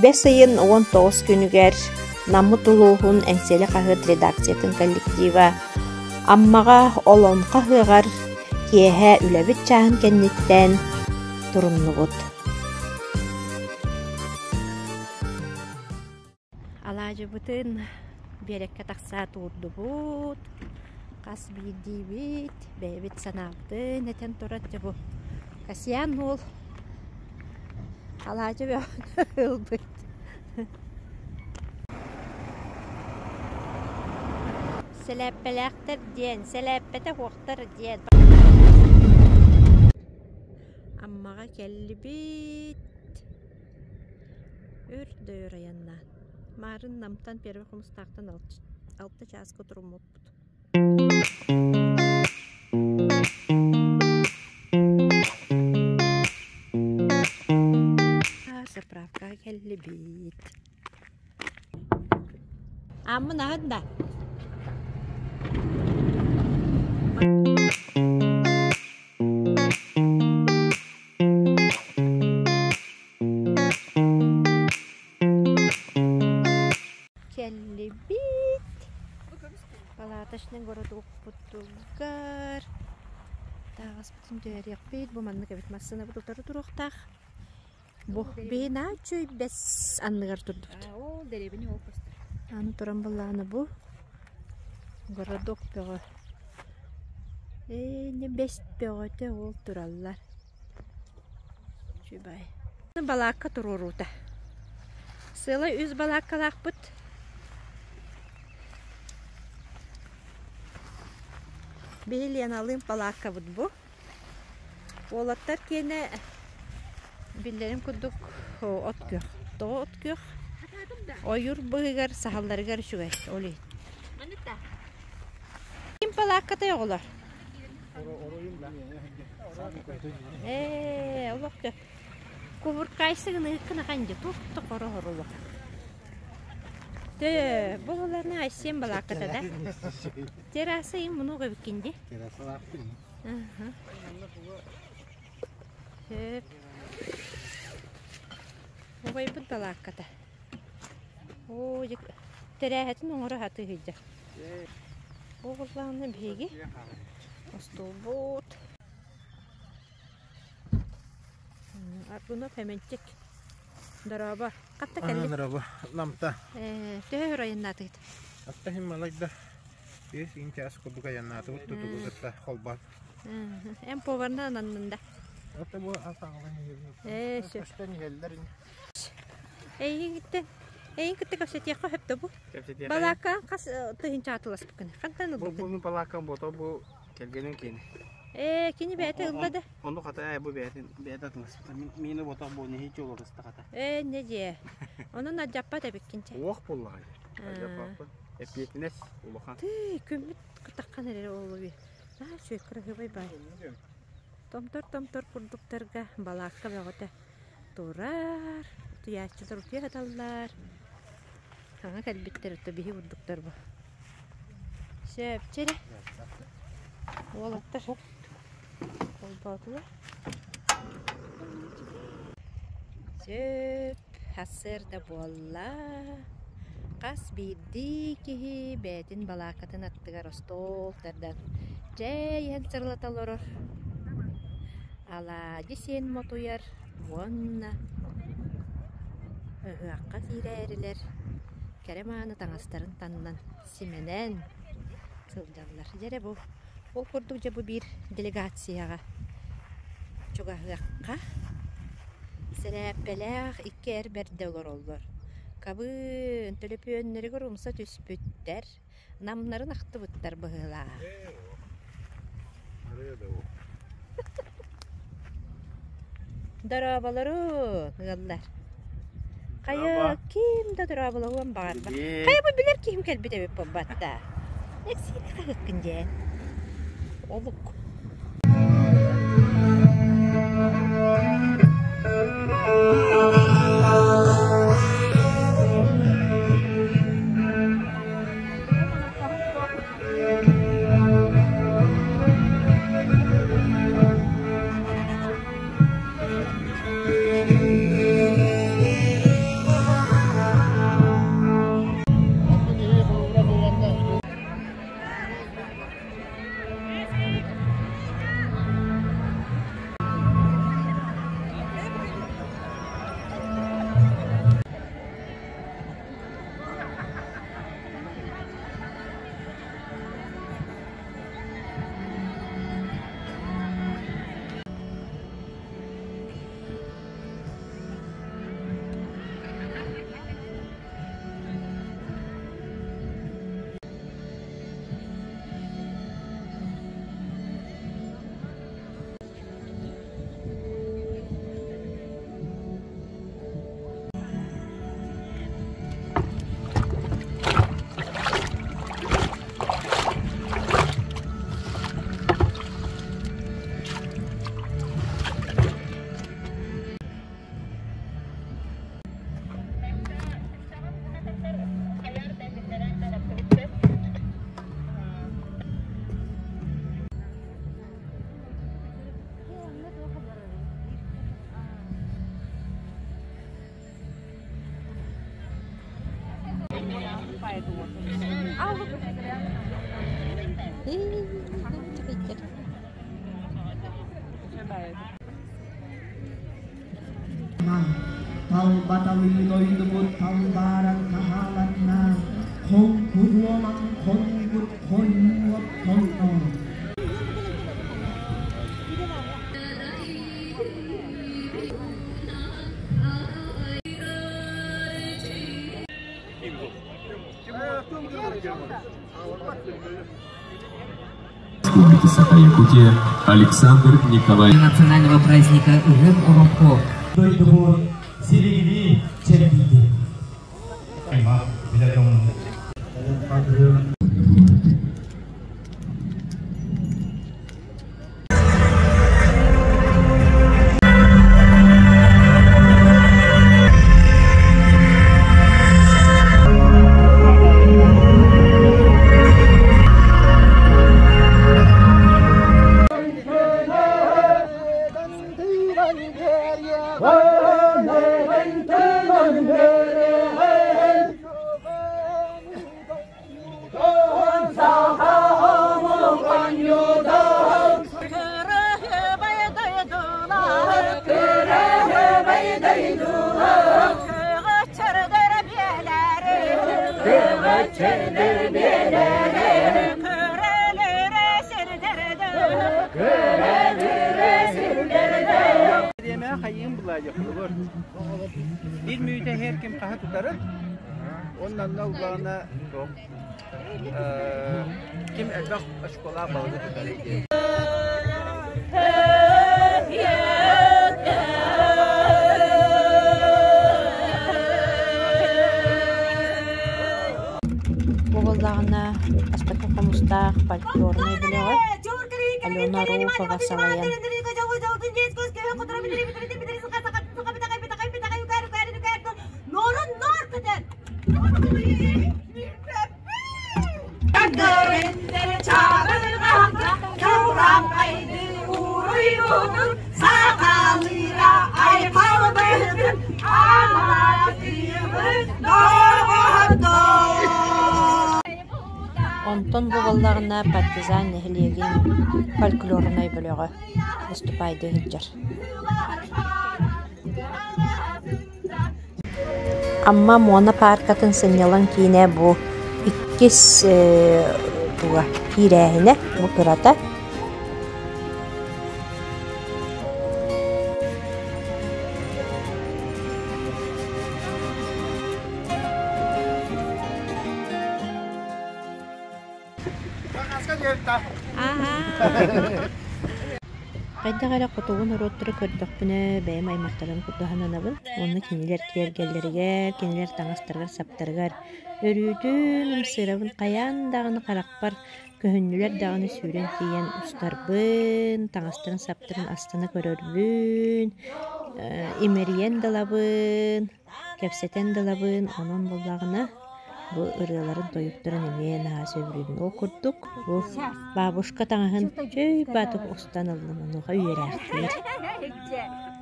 Бэс ыйын 19 күнүгэр Наммыт улууһун Эҥсиэли хаһыат редакциятын коллектива Аммаҕа Олоҥхо ыһыаҕар киэһэ үлэбит чааһын кэнниттэн туруннубут. Алаадьыбытын биэрэккэ тахсаат уурдубут, хас биирдиибит бэйэбит санаабытын этэн турар дьэ бу Касьян уол алаадьы бөҕөнү ылбыт. Сэлээппэлээхтэр диэн, сэлээппэтэ суохтар диэн. Аммаҕа кэллибит. Өр да өр айаннаан. Маарын Намтан Первый Хомустаахтан алта чааска туруммуппут. Заправкаҕа кэллибит. Ааммын аһын да. Кэллибит. Палаточный городокпутугар таһаҕаспытын түһэриэхпит. Бу маннык эбит массыынабыт утары туруохтаах. Бу биһи үчүгэй бэс анныгар турдубут. Ол дэриэбинэ ол көстөр. Аны туран былааны бу городок бөҕө. Ээ, бэс бөҕөтө ол тураллар. Үчүгэй. Балаакка туруоруута. Сыала үс балааккалаахпыт. Биһи Леналыын балааккабыт бу. Уолаттар киэнэ биллэрин курдук от күөх. Тоҕо от күөх? Ойуур быыһыгар саһалларыгар үчүгэй. Ол иһин. Ким балааккатай оҕолор? Ээ, олох да кубуркайсыгын ыыккын ахан дьэ туох да хоро хорулук. Төө, бу оҕолорна Айсен балаакката да. Терраса им мунук эбиккин ди. Сөп. Убайбыт балаакката. Оо, тэрээһэтин оҥоро сатыы сылдьар. Оҕоллаҕына биһиги остуолбут. Аргунов Эмэнчик. Дорообо. Хатта кэллик? Дорообо. Намта. Ээ, төһө өр айаннаатыгыт? Атта иһин малайда биэс иин чаас курдук айаннаатыбыт тутугу кытта холбоон. Эн поварынан аннын да? Ата бу ас аҕалан Ээ, сөп. Көстөн иһэллэр. Эйигиттэн эйигин кытта кэпсэтиэххэ сөп да бу? Кэпсэтиэххэ. Балаакка хас тыһыынча атыласпыккын? Хантан Бу ылбыккын? бу балааккам буото бу кэргэним киэнэ. Ээ, кини бэйэтэ ылла да? Ону хата ээ бу бэйэтин бэйэтэ атыласпыта. Мин миинэ буотах бу нэһииччэ уларыста хата. Ээ, не дьиэ. Онон алдьаппат эбиккин чэ. Уох буоллаҕай. Алдьаппаппын. Эппиэтинэс улахан. Тыы, күммүт кытаххан эрэр олуби. Аа, үчүгэй кыраһыабай баай. Томтор-томтор курдуктарга балаакка бөҕөтө турар. Утуйааччылар утуйа сыталлар. Саҥа кэлбиттэр ото биһи курдуктар бу. Сөп, чэрэ. Уолаттар холбоотулар. Сөп, сарсыарда буолла. Хас биирдии киһи бэйэтин балааккатын аттыгар остуол тардан чэй иһэн сырылата олорор. Алаадьы сиэн мотуйар уонна ыһыахха киирээрилэр кэрэ мааны таҥастарын таннан симэнэн сылдьаллар. Дьэ эрэ бу ол курдук дьэ бу биир делегацияҕа чугаһыахха сэрээппэлээх икки эр бэрдэ олороллор. Кабыын төлөпүөннэригэр умса түспүттэр, намнарын ахтыбыттар быһыылаах. Дорооболору, ыаллар. Хайа, ким да дорооболоһуон баҕарбат. Хайа бу билэр киһим кэлбит эбит буолбатта. Эксиэни хаһыккын диэн. Олук. Талбаталыын ойдубут талбааран таһааланна, хоҥкуруоман хоннубут хойуу оттонно. Республики Саха-Якутия Александр Николаевич. Национального праздника Ыһык Олоҥхо. Дойдубут силигилии чэрдийди. Диэмэ хайыым булаадьа холобур. Биир мүнүүтэ иһэр ким хаһа тутары, оннанна улаана ким элбэх очколаах балыгы тутары диэн. Бу буоллаҕына бастакы хомустаах фольклорнай бөлөҕө Алена Руфова салайан Онтон бу буоллаҕына Партизан нэһилиэгин фольклорнай бөлөҕө выступайдыы сылдьар. Амма Муона пааркатын сынньалаҥ киинэ бу иккис туга киирээһинэ бу кырата. Хайдах эрэ хотугу норуоттары көрдөхпүнэ, бэйэм аймахтарым курдук сананабын уонна кинилэр киэргэллэригэр, кинилэр таҥастарыгар-саптарыгар өрүүтүн ымсыырабын хайаан даҕаны харахпар көһүннүлэр даҕаны сүүрэн тиийэн устарбын, таҥастарын-саптарын астына көрөрбүн, имэрийэн да ылабын, кэпсэтэн да ылабын, онон буоллаҕына бу ырыаларын, тойуктарын эмиэ наһаа сөбүлүүбүн. Ол курдук бу бабушка таҥаһын чөй баатык устан ыллым, онуоха үөрээхтиир.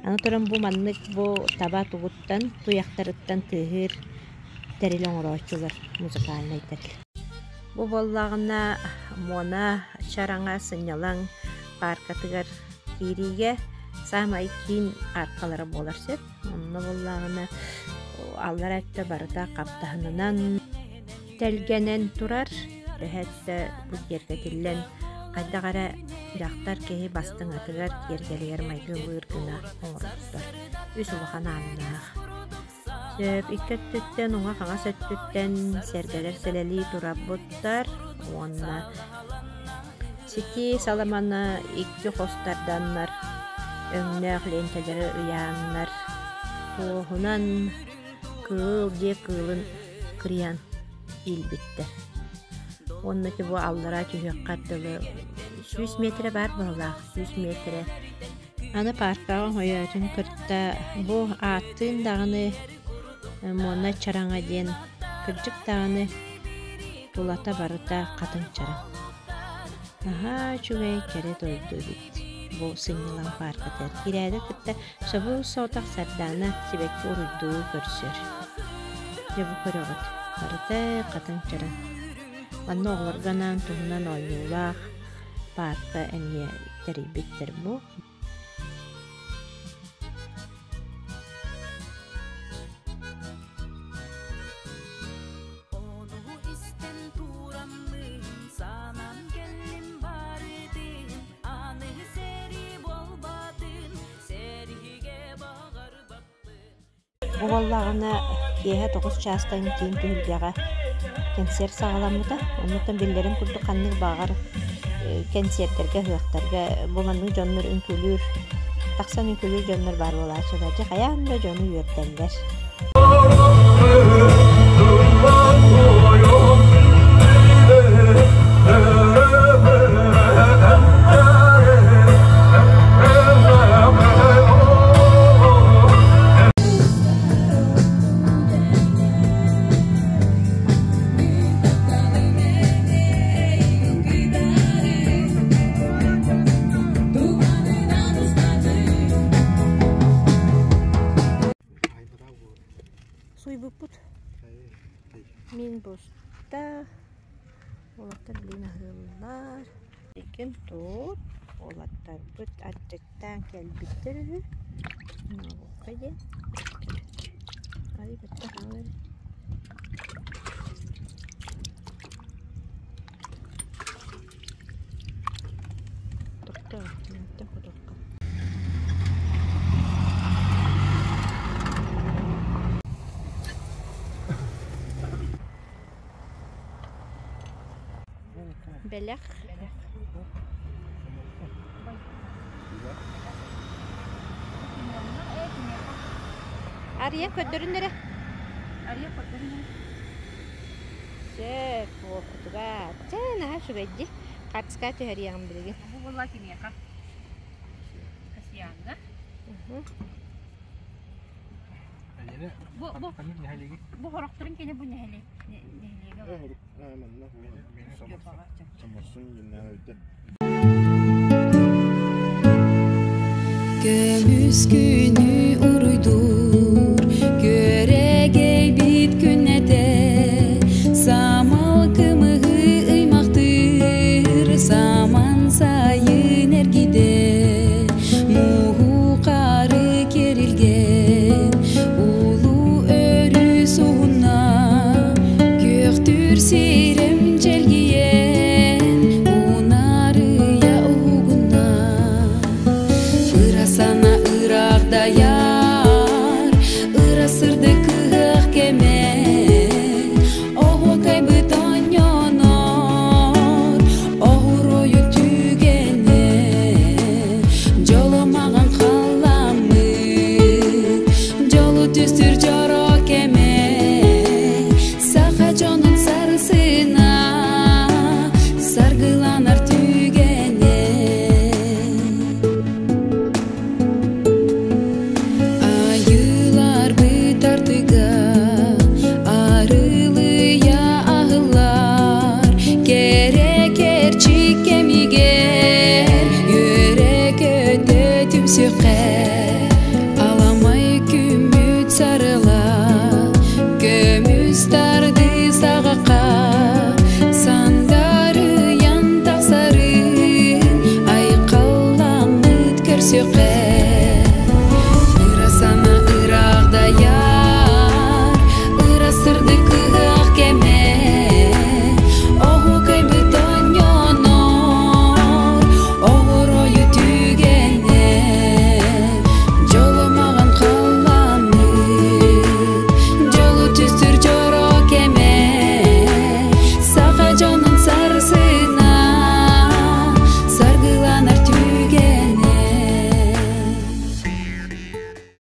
Аны туран бу маннык бу таба тугуттан, туйахтарыттан тыаһыыр тэрил оҥорооччулар, музыкальнай тэрил. Бу буоллаҕына Муона Чараҥа сынньалаҥ пааркатыгар киириигэ саамай киин аркалара буолар сөп. Онно буоллаҕына аллара өттө барыта хаптаһынынан тэлгэнэн турар. Төһө өттө бу киэргэтиллэн хайдах эрэ дьахтар киһи бастыҥатыгар киэргэлигэр майгылыыр гына оҥорбуттар. Үс улахан ааннаах. Сөп, икки өттүттэн уҥа-хаҥас өттүттэн сэргэлэр сэлэлии турарбыттар уонна ситии саламаны икки хос тарданнар, өҥнөөх лиэнтэлэри ыйааннар, туоһунан кыыл дьиэ кыылын кырыйан иилбиттэр. Уонна ити бу аллараа түһүөххэ дылы 100 миэтэрэ баар быһыылаах, 100 миэтэрэ. Аны пааркаҕа оҥойоотун кытта бу ааттыын даҕаны Муона Чараҥа диэн кырдьык даҕаны тулата барыта хатыҥ чараҥ. Наһаа үчүгэй кэрэ дойду эбит бу сынньалаҥ пааркатыгар киирээри кытта собус-соҕотох Сардаана сибэкки уруйдуу көрсөр. Дьэ бу көрөҕүт. Барыта хатыҥ чараҥ. Манна оҕолорго анаан туһунан оонньуулаах паарка эмиэ тэрийбиттэр бу. Бу буоллаҕына киэһэ 9 чаастан киин түһүлгэҕэ кэнсиэр саҕаламмыта. Оннуттан биллэрин курдук ханнык баҕар кэнсиэртэргэ, ыһыахтарга бу маннык дьоннор үҥкүүлүүр, тахсан үҥкүүлүүр дьоннор баар буолааччылар. Дьэ хайаан да дьону үөрдэллэр. Суйбуппут. Мин буста. Уолаттар билин аһыыллар. Иккин тут уолаттарбыт аччыктаан кэлбиттэр үһү. Наука диэн. Ай, баттах хаалар. Тохтоо, мантан хотуохха. Бэлэх. Арыйан көрдөрүн эрэ. Арыйан көрдөрүн эрэ. Сөп, уопутугар. Чэ, наһаа үчүгэйди. Хартыска түһэриэҕим билигин. Бу буолла кимиэхэ? Касьянна. Бу бу бу хорохторун кини бу нэһилиэк нэһилиэгэ Көмүс күнү уруйдуур, күөрэгэйбит күннэтэ, самал кымыһы ыймахтыыр, саман сайын эргидэ, мууһу хары кэрилгэн, улуу өрүс уһунна, күөхтүүр сирим чэлгийэн, унарыйа уһугунна. Ыра сана ыраах дайар, ыра сырдык ыһыах кэмэ, оһуокайбыт оонньонор, оһуруойу түгэнэ, дьоло маҕан халламмыт, дьолу түстүүр дьоро кэмэ, саха дьонун сарсына, саргыланар түгэнэ. Айыыларбыт артыга арылыйа аһыллар, кэрэ кэрчик кэмигэр үөрэ-көтө түмсүөххэ, аламай күммүт сарыла, көмүс тарды саҕахха, сандарыйан тахсарын айхалламмыт көрсүөххэ.